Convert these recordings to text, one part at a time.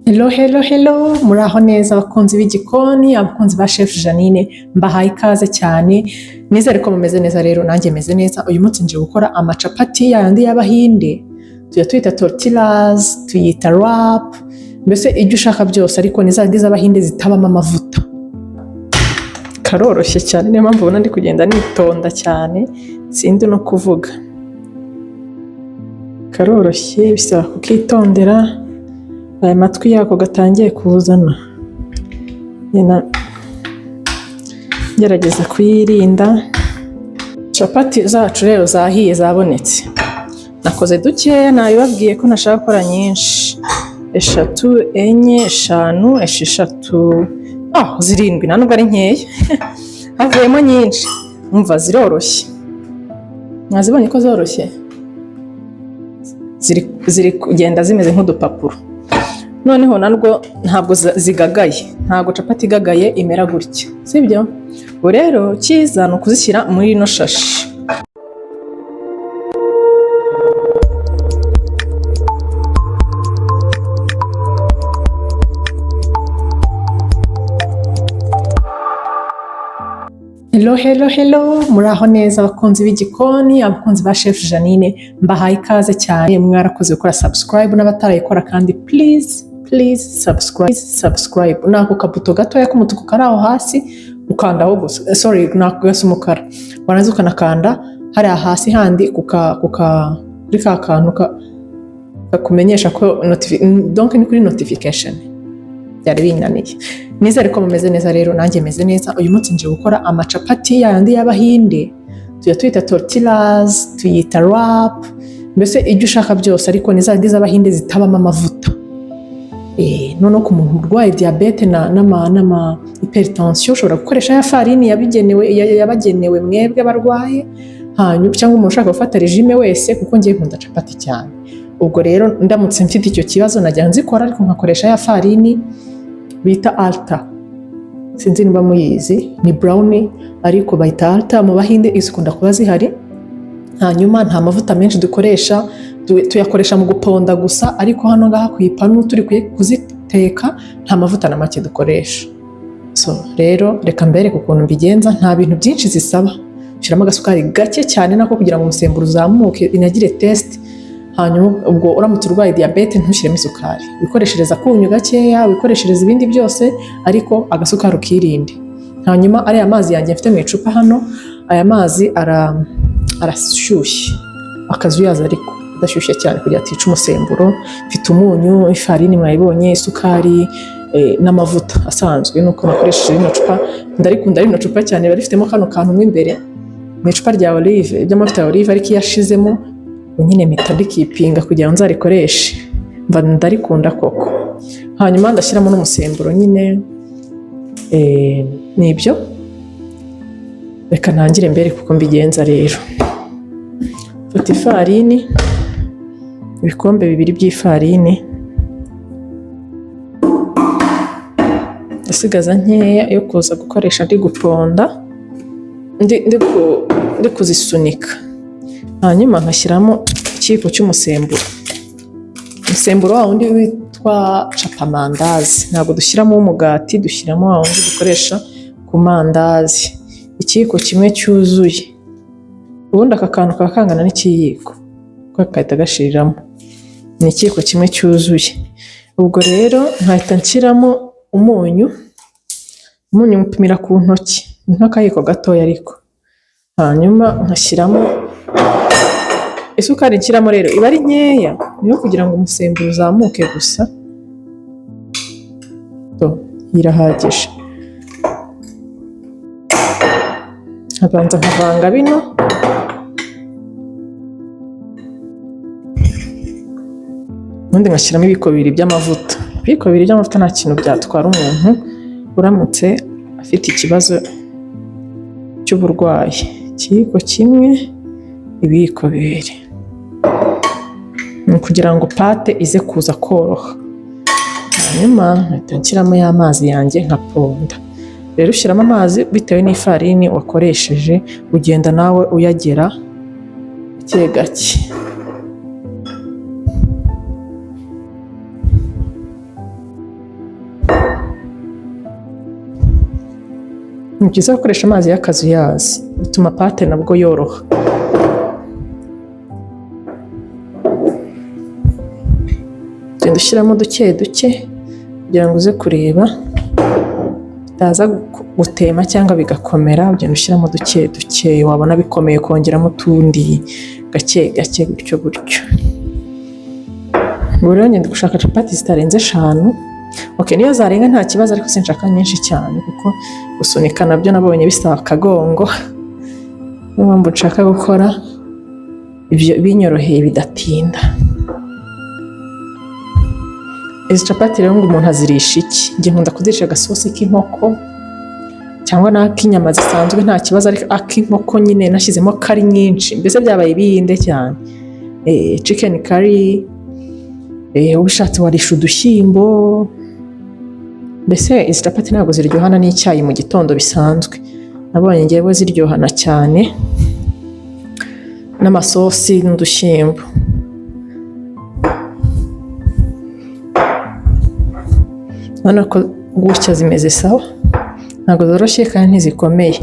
Hello, hello, hello, muraho neza abakunzi b'igikoni, abakunzi ba Chef Janine, mbahaye ikaze cyane. Nizere ko mumeze neza rero, nanjye meze neza. Uyu munsi nje gukora amacapati yayandi y'Abahinde, tujya tuyita tortillas, tuyita wrap, mbese ibyo ushaka byose, ariko ni za zindi z'Abahinde zitabamo amavuta. Karoroshye cyane, niyo mpamvu ubona ndi kugenda nitonda cyane, sindi no kuvuga. Karoroshye, bisaba kukitondera. Aya matwi yako gatangiye kuzana, ngenda ngerageza kuyirinda. Capati zacu rero zahiye, zabonetse. Nakoze dukeya, nabibabwiye ko ntashaka gukora nyinshi. 3, 4, 5, 6, 7, nta nubwo ari nkeya, havuyemo nyinshi. Umva ziroroshye, mwazibonye ko zoroshye, ziri kugenda zimeze nk'udupapuro. Noneho narwo ntabwo zigagaye, ntabwo capati igagaye imera gutya, sibyo? Ubu rero cyiza ni ukuzishyira muri ino shashi. Hello, hello, hello, muraho neza abakunzi b'igikoni, abakunzi ba Chef Janine, mbahaye ikaze cyane. Mwarakoze gukora subscribe, n'abatarayikora kandi please, please subscribe, subscribe. Ni ako kabuto gatoya k'umutuku kari aho hasi, ukandaho gusa, sorry, ni ako gasa umukara, warangiza ukanakanda hariya hasi handi kuri ka kantu kakumenyesha ko donc ni kuri notification. Byari binaniye. Nizere ko mumeze neza rero, nanjye meze neza. Uyu munsi nje gukora amacapati yayandi y'Abahinde, tujya tuyita tortillas, tuyita wrap, mbese ibyo ushaka byose, ariko ni za zindi z'Abahinde zitabamo amavuta. Noneho ku muntu urwaye diyabete n'ama hypertension, ushobora gukoresha ya farini yabagenewe mwebwe barwaye, hanyuma cyangwa umuntu ushaka gufata regime wese, kuko ngiye nkunda capati cyane. Ubwo rero ndamutse mfite icyo kibazo najya nzikora, ariko nkakoresha ya farini bita Alta, sinzi niba muyizi, ni brown ariko bayita Alta, mu Bahinde izikunda kuba zihari. Hanyuma nta mavuta menshi dukoresha, tuyakoresha mu guponda gusa, ariko hano ngaha ku ipanu turi kuziteka nta mavuta na make dukoresha. So rero reka mbereke ukuntu mbigenza, nta bintu byinshi zisaba. Ushyiramo agasukari gake cyane nako kugira ngo umusemburo uzamuke inagire taste. Hanyuma ubwo uramutse urwaye diyabete ntushyiremo isukari, wikoreshereza akunyu gakeya, wikoreshereza ibindi byose, ariko agasukari ukirinde. Hanyuma ariya mazi yanjye mfite mu icupa hano, aya mazi arashyushye, akazuyaza ariko adashyushye cyane kugira atica umusemburo. Mfite umunyu, ifarini mwayibonye, isukari, n'amavuta asanzwe. Nuko nakoresheje rino cupa, ndarikunda rino cupa cyane, riba rifitemo kano kantu mo imbere, ni icupa rya olive, ry'amavuta ya olive, ariko iyo ashizemo nyine mpita ndikipinga kugira ngo nzarikoreshe, mva ndarikunda koko. Hanyuma ndashyiramo n'umusemburo nyine, nibyo. Reka ntangire mbere kuko mbigenza rero. Mfata ifarini, ibikombe 2 by'ifarini, ndasigaza nkeya yo kuza gukoresha ndi guponda, ndi kuzisunika. Hanyuma nkashyiramo ikiyiko cy'umusemburo, umusemburo wa wundi witwa capamandazi, ntabwo dushyiramo umugati, dushyiramo wa wundi dukoresha ku mandazi, ikiyiko kimwe cyuzuye. Ubundi aka kantu kaba kangana n'ikiyiko, kuko gahita gashiriramo, ni ikiyiko kimwe cyuzuye. Ubwo rero nkahita nshyiramo umunyu, umunyu mupimira ku ntoki, ni nk'akayiko gatoya ariko. Hanyuma nkashyiramo isukari, nshyiramo rero iba ari nkeya, niyo kugira ngo umusemburo uzamuke gusa, irahagije. Nkabanza nkavanga bino, ubundi ngashyiramo ibiyiko 2 by'amavuta. Ibiyiko 2 by'amavuta nta kintu byatwara umuntu uramutse afite ikibazo cy'uburwayi. Ikiyiko kimwe, ibiyiko 2, ni ukugira ngo pate ize kuza koroha. Hanyuma nkahita nshyiramo ya mazi yanjye nkaponda. Rero ushyiramo amazi bitewe n'ifarini wakoresheje, ugenda nawe uyagera gake gake. Ni byiza gukoresha amazi y'akazuyazi, bituma pate nabwo yoroha. Ugenda ushyiramo duke duke kugira ngo uze kureba bitaza gutema cyangwa bigakomera. Ugenda ushyiramo duke duke, wabona bikomeye kongeramo utundi gake gake, gutyo gutyo. Ubu rero ngenda gushaka capati zitarenze 5. Okay, niyo zarenga nta kibazo, ariko sinshaka nyinshi cyane kuko gusunika nabyo nabonye bisaba akagongo. Niyo mpamvu nshaka gukora ibyo binyoroheye bidatinda. Izi capati rero ngo umuntu azirisha iki? Njye nkunda kuzirisha agasosi k'inkoko cyangwa n'ak'inyama zisanzwe nta kibazo, ariko ak'inkoko nyine nashyizemo curry nyinshi, mbese byabaye ibiyinde cyane. Chicken curry, ubishatse warisha udushyimbo. Mbese izi capati ntabwo ziryohana n'icyayi mu gitondo bisanzwe, nabonye ngewe ziryohana cyane n'amasosi n'udushyimbo. Urabona ko gutya zimeze sawa, ntabwo zoroshye kandi ntizikomeye.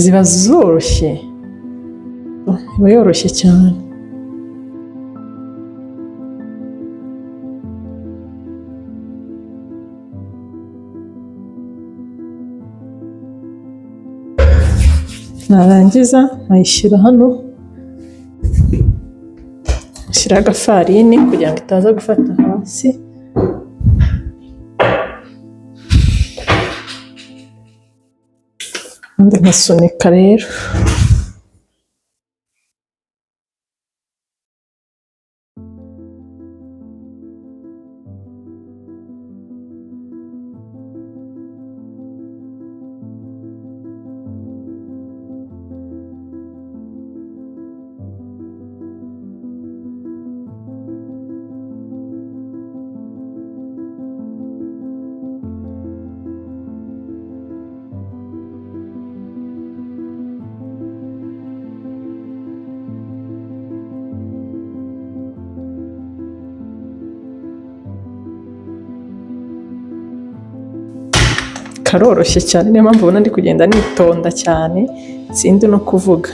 Ziba zoroshye, iba yoroshye cyane. Narangiza nkayishyira hano, nshyiraho agafarini kugira ngo itaza gufata hasi. Ubundi nkasunika rero. Karoroshye cyane, niyo mpamvu ubona ndi kugenda nitonda cyane, sindi no kuvuga.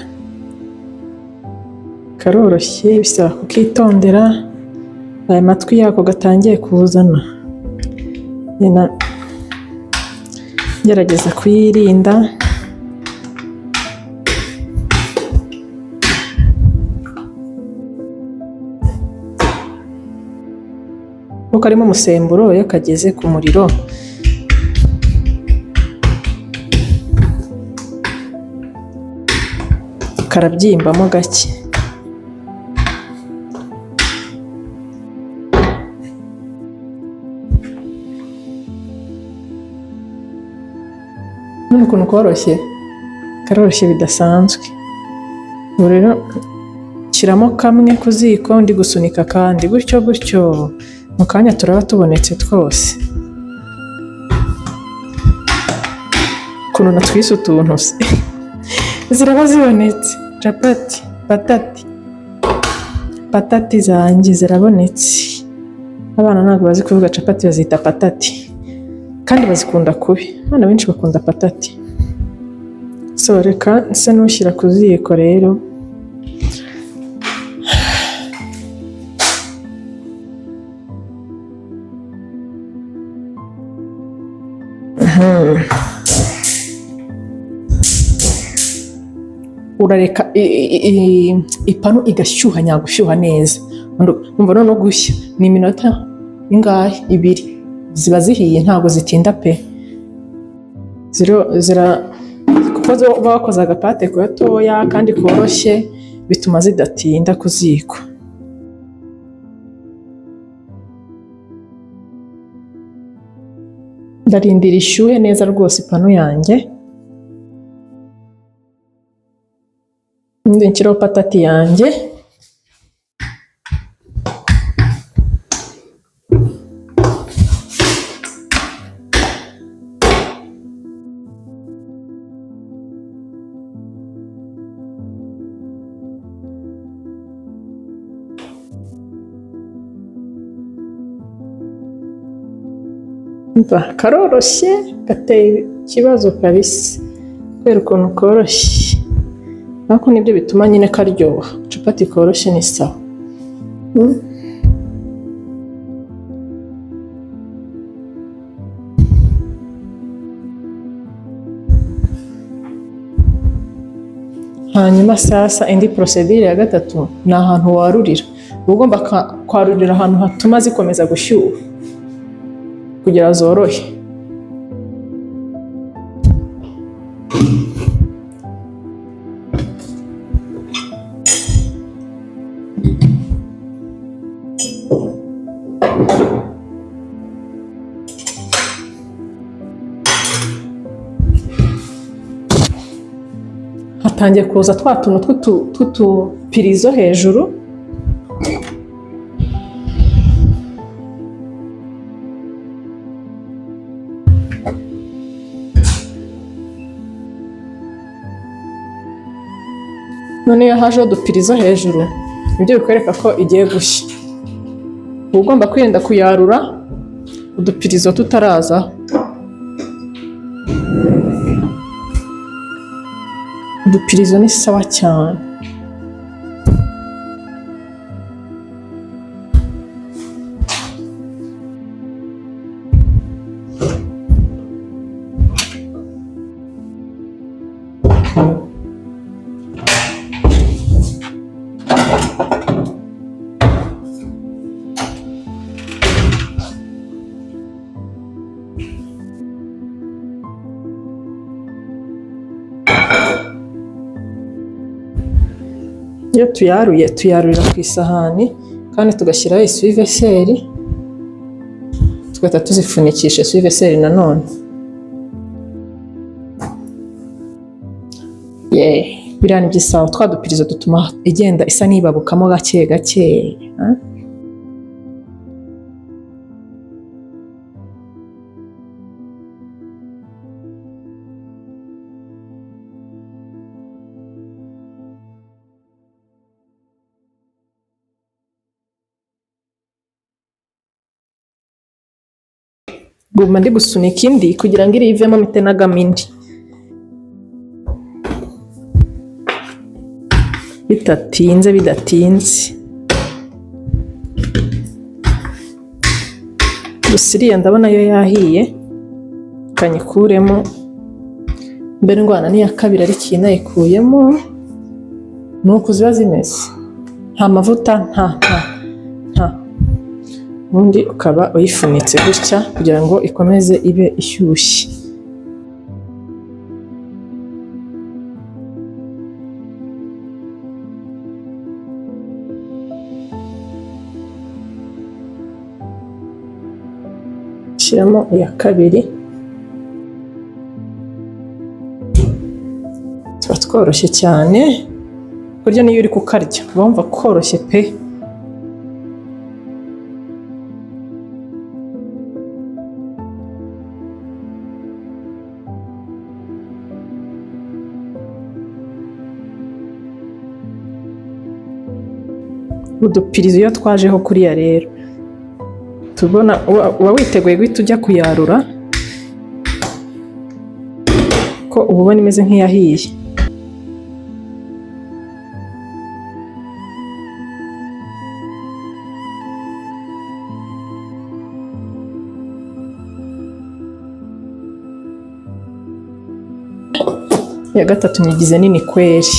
Karoroshye, bisaba kukitondera. Aya matwi yako gatangiye kuzana, ngerageza kuyirinda. Kuko karimo umusemburo, iyo kageze ku muriro karabyimbamo gake. None ukuntu koroshye, karoroshye bidasanzwe. Ubu rero shyiramo kamwe ku ziko, ndi gusunika kandi gutyo gutyo, mu kanya turaba tubonetse twose. Ukuntu natwise utuntu se ziraba zibonetse. Capati, patati, patati zanjye zirabonetse. Abana ntabwo bazi kuvuga capati, bazita patati, kandi bazikunda kubi. Abana benshi bakunda patati. So reka nse n'ushyira ku ziko rero. Urareka ipanu igashyuha nyagushyuha neza. Umva noneho gushya ni iminota ingahe? 2 ziba zihiye, ntabwo zitinda pe. Kuko uba wakoze agapate gatoya kandi koroshye, bituma zidatinda ku ziko. Ndarindira ishyuhe neza rwose ipanu yanjye, ubundi nshyiraho patati yanjye. Karoroshye, gateye ikibazo kabisa kubera ukuntu koroshye, ariko nibyo bituma nyine karyoha. Capati koroshye ni sawa. Hanyuma sasa indi procedure ya gatatu ni ahantu warurira. Uba ugomba kwarurira ahantu hatuma zikomeza gushyuha kugira zorohe. Hatangiye kuza twa tuntu tw'utupirizo hejuru. None iyo hajeho udupirizo hejuru, nibyo bikwereka ko igiye gushya. Uba ugomba kwirinda kuyarura udupirizo tutarazaho. Udupirizo ni sawa cyane. Iyo tuyaruye tuyarurira ku isahani kandi tugashyiraho essuie-vaisselle, tugahita tuzifunikisha essuie-vaisselle nanone. Biriya ni by'isawa, twa dupirizo dutuma igenda isa n'ibabukamo gake gake. Guma ndi gusunika indi kugira ngo iriya ivemo mpite nagamo indi. Bidatinze bidatinze. Gusa iriya ndabona yo yahiye, kanyikuremo mbere ndwana n'iya kabiri, ariko iyi nayikuyemo. Ni uku ziba zimeze, nta mavuta, nta nta nta. Ubundi ukaba uyifunitse gutya kugira ngo ikomeze ibe ishyushye. Shyiramo iya kabiri, tuba tworoshye cyane, kurya niyo uri kukarya uba wumva koroshye pe. Udupirizo iyo twajeho kuriya rero tubona uba witeguye guhita ujya kuyarura, ko uba ubona imeze nk'iyahiye. Iya gatatu nyigize nini kweri.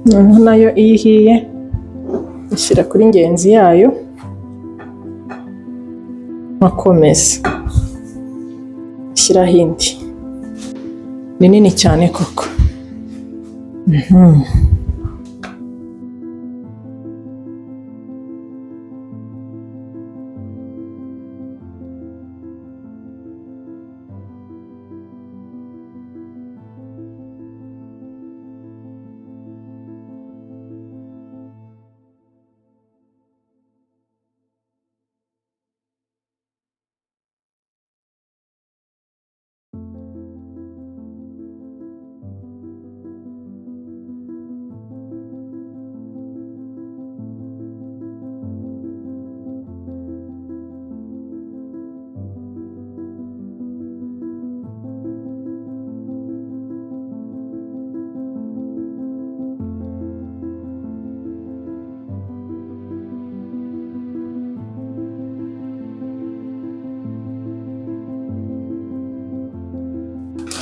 Noneho nayo iyo ihiye ishyira kuri ngenzi yayo, nkakomeza shyiraho indi. Ni nini cyane koko.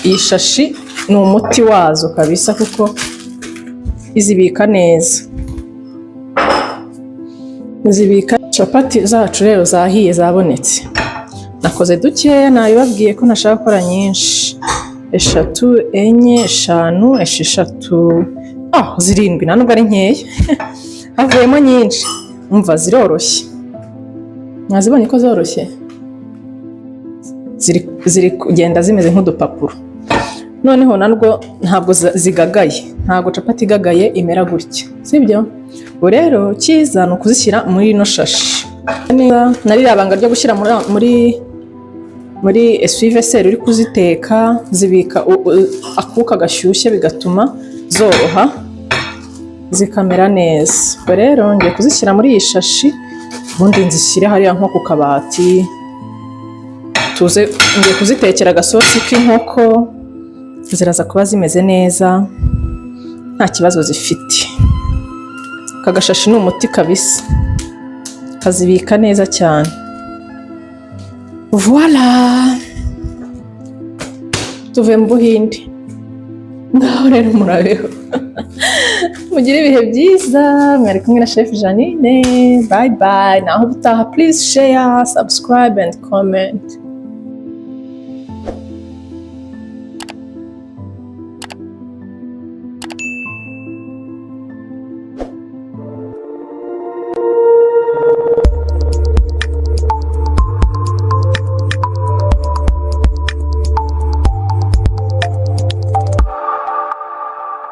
Iyi shashi ni umuti wazo kabisa, kuko izibika neza. Izibika. Capati zacu rero zahiye, zabonetse. Nakoze dukeya, nabibabwiye ko ntashaka gukora nyinshi. 3, 4, 5, 6, 7, nta nubwo ari nkeya. Havuyemo nyinshi. Umva ziroroshye. Mwazibonye ko zoroshye? Ziri kugenda zimeze nk'udupapuro. Noneho narwo ntabwo zigagaye, ntabwo capati igagaye imera gutya, sibyo? Ubu rero cyiza ni ukuzishyira muri ino shashi. Na ririya banga ryo gushyira muri essuie-vaisselle uri kuziteka, zibika akuka gashyushye bigatuma zoroha zikamera neza. Ubwo rero ngiye kuzishyira muri iyi shashi, ubundi nzishyire hariya nko ku kabati. Tuze ngiye kuzitekera agasosi k'inkoko, ziraza kuba zimeze neza nta kibazo zifite. Aka gashashi ni umuti kabisa, kazibika neza cyane. Voila, tuvuye mu Buhinde. Ngaho rero murabeho, mugire ibihe byiza. Mwari kumwe na Chef Jeanine. Bye bye, naho ubutaha. Please share, subscribe and comment.